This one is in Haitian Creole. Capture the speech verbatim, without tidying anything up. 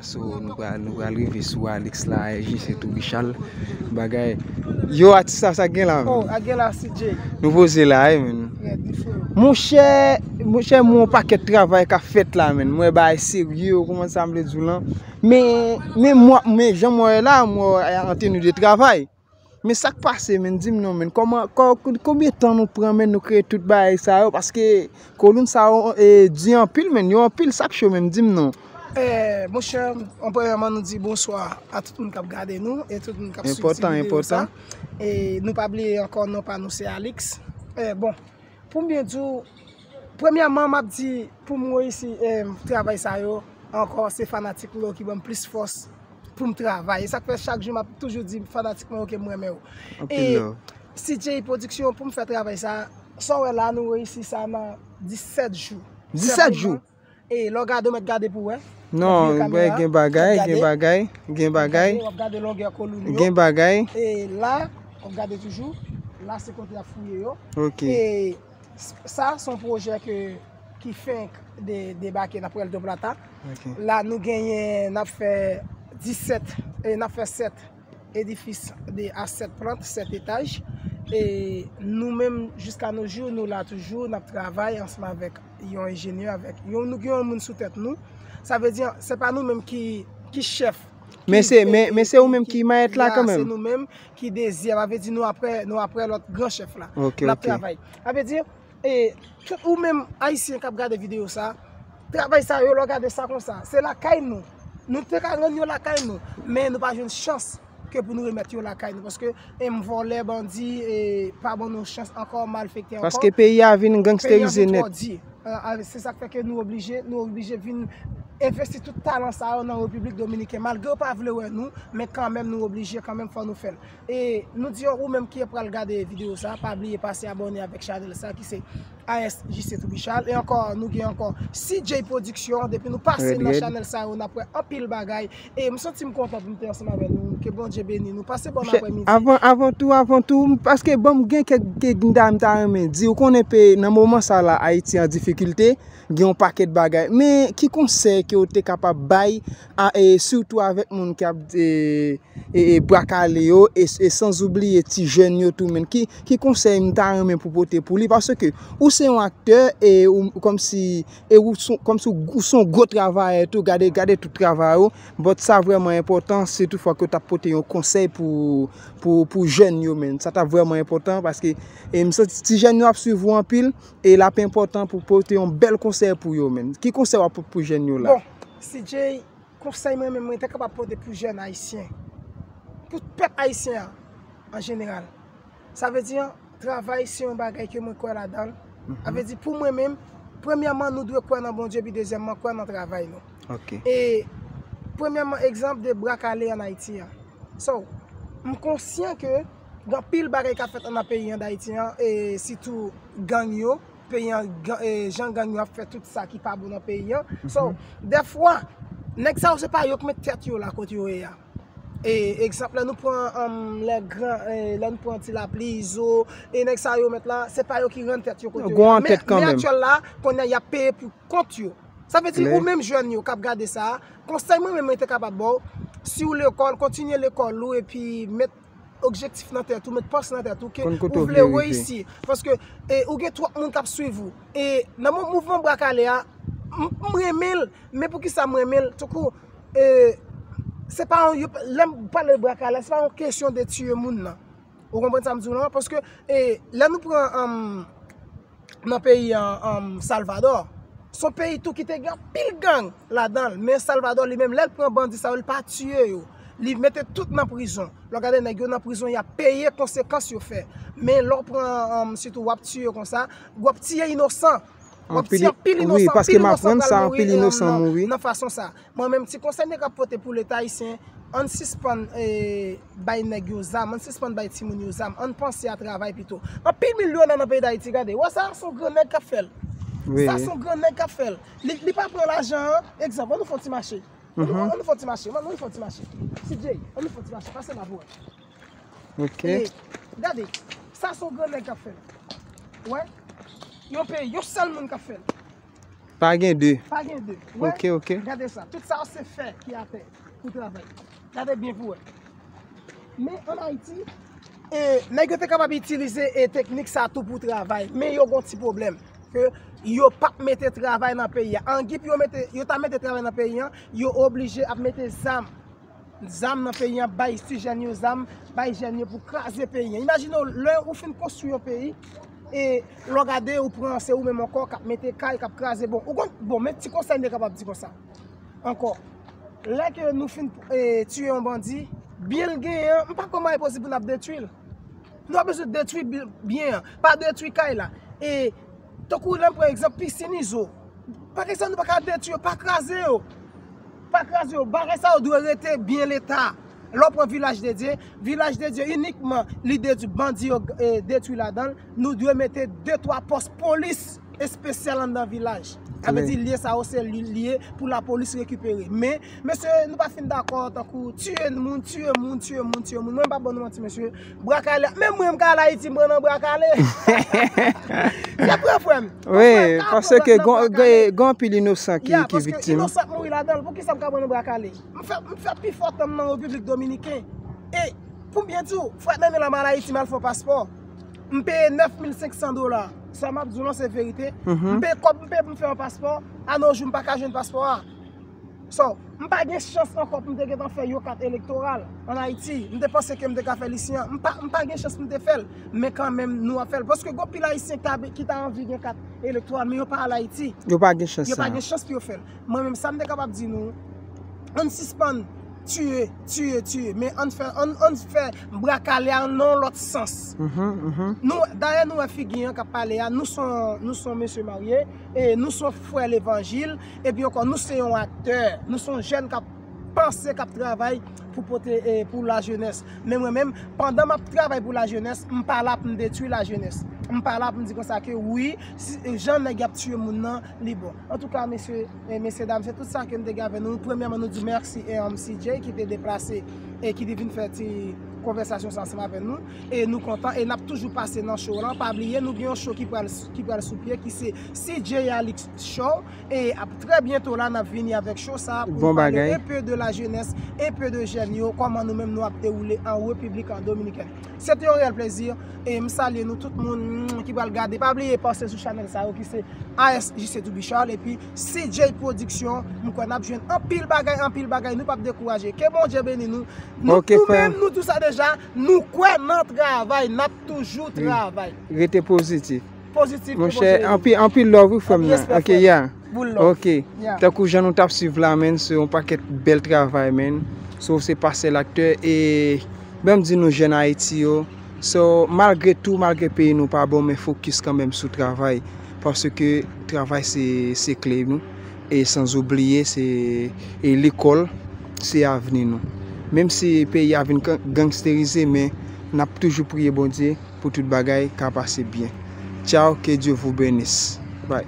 So, nou pral, nou pral rive sou Alex la, J C Toubichal. Bagay. Yo, atis la, sa gen la, Oh, menn. A gen la C J. Nou poze la, wi, menn. Rèd li fou. Monchè, monchè, mwen yon pakèt travay k ap fèt la, menn. Mwen bagay serye, ou konprann sa m vle di w lan. Men, men mwen, men jan mwen wè la, mwen wè an teni de travay. Men sa k pase, menn, di m non, menn. Kòman, kò, konbyen tan nou pran, menn, nou kreye tout bagay sa yo? Paske kolonn sa yo e, di anpil, menn. Yo anpil, sa k cho, menn, di m non. Eh, monchè, an premyèman, nou di bonswa a tout moun k ap gade nou e tout moun k ap swiv ti Enpòtan, videyo sa. Enpòtan. E nou pa bliye ankò, non pa nou se Alex. Eh, bon, pou m byen di w, premyèman, m ap di pou m reyisi eh, travay sa yo, ankò, se fanatik mwen yo ki ban m plis fòs pou m travay. E sa k fè chak jou m ap toujou di fanatik mwen yo ke m renmen yo. Anpil love. C J Production, pou m fè travay sa, sa w wè la, nou reyisi sa nan disèt jou. Disèt jou? E lè w gade, w mèt gade pou w wè. Non, Kamera, gen bagay, gade. Gen bagay, gen bagay, W ap gade longè kolonn yo. Gen bagay. E la, w ap gade toujou. La, se kote y ap fouye yo. Ok. E s- sa, se yon pwojè ke, ki fenk de, debake nan Puerto Plata. Ok. La, nou genyen, n ap fè disèt, e n ap fè sèt edifis de a sèt plant, sèt etaj. E nou menm, jiska no jou, nou la toujou, n ap travay ansanm avèk yon enjenyè, avèk yon, nou gen yon moun sou tèt nou. Sa vle di, se pa nou menm ki, ki chèf. Men ki se, fè- men, men se ou menm ki mayèt la ya, kanmenm. Se nou menm ki dezyèm. Sa vle di, nou apre, nou apre lòt gran chèf la. Ok, N ap ok. Travay. Sa vle di, e, tout ou menm Ayisyen k ap gade videyo sa, travay sa yo, lè w gade sa konsa, se lakay nou. Nou te ka rann yo lakay nou, men nou pa jwenn chans ke pou nou remèt yo lakay nou, paske e m vòlè, bandi, e pa ban nou chans ankò, malfektè ankò. Paske peyi a vin Peyi a gangsterize vin twò nèt. Di. A, a, se sa k fè ke nou oblije, nou oblije vin envesti tout talan sa yo nan Repiblik Dominiken. Malgre yo pa vle wè nou, men kanmenm nou oblije, kanmenm fò nou fè l. E nou di yo, ou menm ki pral gade videyo sa, pa bliye pase abòne avèk chanèl sa ki se A S J C Toubichal. E ankò, nou gen ankò C J Production. Depi nou pase Red, nan red. Chanèl sa yo, n ap wè anpil bagay. E m santi m kontan pou m te ansanm avè nou. Ke Bondye beni nou. Pase bon Monchè, aprèmidi. avan, avan tou, avan tou, paske bon, m gen kèk, kèk nda m ta renmen di, ou konnen pe, nan moman sa la, Ayiti an difikilte, gen yon pakèt bagay. Men, ki konsèy ke ou te kapab bay, a, e, sitou avèk moun k ap, e, e, e, bwa kale yo, e, e sanzoubliye ti jèn yo tou, menn? Ki, ki konsèy m ta renmen pou pote pou li? Paske ou se yon aktè, e ou, ou kòmsi, e ou son, kòmsi ou, ou se yon gwo travayè tou, gade, gade tout travay ou. But sa vrèman enpòtan, si toutfwa ke w t ap pote yon konsèy pou, pou, pou jèn yo, menn. Sa t ap vrèman enpòtan, paske, e, m santi ti jèn yo ap swiv ou anpil, e l ap enpòtan pou pote yon bèl konsèy pou yo, menn. Ki konsèy w ap pote pou jèn yo la? Bon, C J, konsèy mwen menm, mwen te kapab pote pou jèn ayisyen, pou pèp ayisyen an, an jeneral. Sa vle di, travay se yon bagay ke mwen kwè ladan l. Sa vle di, pou mwen menm, premyèman, nou dwe kwè nan Bondye, epi dezyèmman, kwè nan travay nou. Ok. E premyèman, egzanp de bwa kale an Ayiti an. So, m konsyan ke gen anpil bagay k ap fèt anndan peyi an Dayiti an, e sitou gang yo, peyi an, ga- e jan gang yo ap fè tout sa ki pa bon nan peyi an. So, dèfwa, nèg sa yo se pa yo k met tèt yo la kote yo ye a. E egzanp, lè nou pran um, lè gran, e, lè nou pran Ti Lapli, Izo, e nèg sa yo mèt la, se pa yo ki rann tèt yo kote yo Gwo ye a. an tèt Men, men kanmenm. Aktyèl la, kounye a y ap peye pou kont yo. Sa vle di, Klè. Ou menm jèn yo k ap gade sa, konsèy mwen menm mwen te kapab ba w, si w lekòl, kontinye lekòl ou epi met objektif nan tèt ou, met pòs nan tèt ou, ke Konn kote ou w vle vle rive. Reyisi. Paske e, ou gen twòp moun k ap swiv ou. E nan mo- mouvman bwa kale a, m m renmen l, men pou ki sa m renmen l? Tankou, e, se pa yon, yo- lè m pale bwa kale, se pa yon kesyon de tiye moun nan. Ou konprann sa m di w lan? Paske e, lè nou pran um, nan peyi an um, Salvadò, se yon peyi tou ki te gen anpil gang ladan l. Men Salvadò li menm, lè l pran bandi sa yo, li pa tiye yo. Li mete tout nan prizon. Lè w gade nèg yo nan prizon, y ap peye konsekans yo fè. Men lè w pran um, sitou w ap tiye konsa, w ap tiye inosan. W ap Anpil- tiye anpil wi, inosan, paske anpil m inosan aprann pral sa, mouri anpil e, inosan nan, mouri. Nan fason sa. Mwen menm, ti konsèy mwen k ap pote pou Leta ayisyen, ann sispann e, bay nèg yo zam, ann sispann bay timoun yo zam, ann panse a travay pito. Anpil milyonnen nan peyi Dayiti, gade, wè sa, se yon gran nèg k ap fè l. Wi. Sa se yon gran nèg k ap fè l. Li, li pa pran lajan an, egzanp, ann nou fè yon ti mache. Ann nou- ann nou fè yon ti mache, ann nou fè yon ti mache. C J, ann nou fè yon ti mache, pase la pou wè. Ok. E, gade, sa se yon gran nèg k ap fè l. Wè, yon peyi, yon sèl moun k ap fè l. Pa gen de. Pa gen de. Wè, Ok, ok. Gade sa. Tout sa yo se fè ki atè pou travay. Gade byen pou wè. Men an Ayiti, e, nèg yo te kapab itilize e teknik sa tou pou travay. Men yo gon ti pwoblèm. Ke yo p ap mete travay nan peyi a. An gip yo mete, yo ta mete travay nan peyi an, yo oblije ap mete zam. Zam nan peyi an, bay ti jèn yo zam, bay jèn yo pou kraze peyi an. Imajine w, lè ou fin konstwi yon peyi, e lè w gade ou pran se ou menm ankò k ap mete kay, k ap kraze. Bon, ou konn, bon, men ti konsèy m te kapab di konsa. Ankò, lè ke nou fin e, tiye yon bandi, byen l genyen an, m pa kwè mwen e posib pou n ap detwi l. Nou pa bezwen detwi bi- byen an, pa detwi kay la. E tankou lè m pran egzanp pisin Izo. Pakistan nou pa ka detwi yo, pa kraze yo. Pa kraze yo. Bagay sa yo dwe rete byen leta. Lè w pran Vilaj de Dye, Vilaj de Dye inikman li detwi bandi yo e, detwi ladan l. Nou dwe mete de twa pòs polis espesyal anndan vilaj. Sa vle di lye sa yo se li- lye pou lapolis rekipere. Men, mesye, nou pa fin dakò tankou tiye moun, tiye moun, tiye moun, tiye moun. Mwen m pa ban nou manti, mesye. Bra kale, menm mwen m ka al Ayiti, m pran nan bra kale. Se vre, frè m. Wi, paske gon anpil inosan ki viktim. Inosan mouri ladan l, poukisa m ka pran nan bra kale? M fè, m fè pifò tan m nan Repiblik Dominiken. E, pou m byen di w, frè, nan men la m al Ayiti, m al fè yon paspò. M peye nèf mil senk san dola. Sa m ap di w lan se verite. M peye kòb, m peye pou m fè yon paspò. A no jou, m pa ka jwenn paspò a. So, m pa gen chans ankò pou m te gentan fè yon kat elektoral an Ayiti. M te panse ke m te ka fè l isi an. M pa, m pa gen chans pou m te fè l. Men kanmenm, nou ap fè l. Paske gon pil Ayisyen ki ta, ki ta anvi gen kat elektoral, men yo pa al Ayiti. Yo pa gen chans Yo pa sa. Gen chans pou yo fè l. Mwen menm, sa m te kapab di nou, ann sispann tiye, tiye, tiye. Men ann fè, ann, ann fè bra kale a nan yon lòt sans. Mhm, mhm. Nou, dayè nou wè figi an k ap pale a, nou son, nou son mesye marye, e nou son frè levanjil, epi ankò nou se yon aktè, nou son jèn k ap panse, k ap travay pou pote, e, pou lajenès. Men mwen menm, pandan m ap travay pou lajenès, m pa la pou m detwi lajenès. M pa la pou m di konsa ke wi, si, jan nèg y ap tiye moun nan, li bon. Antouka, mesye e mesye dam, se tout sa ke m te gen avè nou. Premyèman, nou di mèsi e M C J ki te deplase e ki te vin fè ti konvèsasyon sa ansanm avè nou. E nou kontan e n ap toujou pase nan show lan. Pa bliye, nou gen yon show ki pral, ki pral sou pye, ki se C J Alix Show. E ap trè byento la, n ap vini avèk show sa pou Bon n pale bagay. Un peu de la jeunesse, un peu de jèn yo, kòman nou menm nou ap dewoule an Repiblik Dominikèn. Se te yon reyèl plezi. E m salye nou tout moun mm, ki pral gade. Pa bliye pase sou chanèl sa yo ki se A S J C to be Charles epi C J Production. M kwè n ap jwenn anpil bagay, anpil bagay. Nou p ap dekouraje. Ke Bondye beni nou. Nou Ok, nou frè. Menm nou tou sa deja, nou kwè nan travay, n ap toujou travay. Rete pozitif. Pozitif. Monchè, anpil, anpil love wi frè m nan. Ok, ya. Boul love. Ok. Tankou jan nou t ap swiv la, menn, se yon pakèt bèl travay, menn. So, se pastè laktè e ban m di nou jèn Ayiti yo. So, malgre tou, malgre peyi nou pa bon, men fokis kanmenm sou travay. Paske travay se, se kle nou. E san oubliye, se e lekòl, se avni nou. Menm si peyi a vin gan- gangsterize, men n ap toujou priye Bondye pou tout bagay ka pase byen. Ciao, que Dieu vous bénisse. Bye.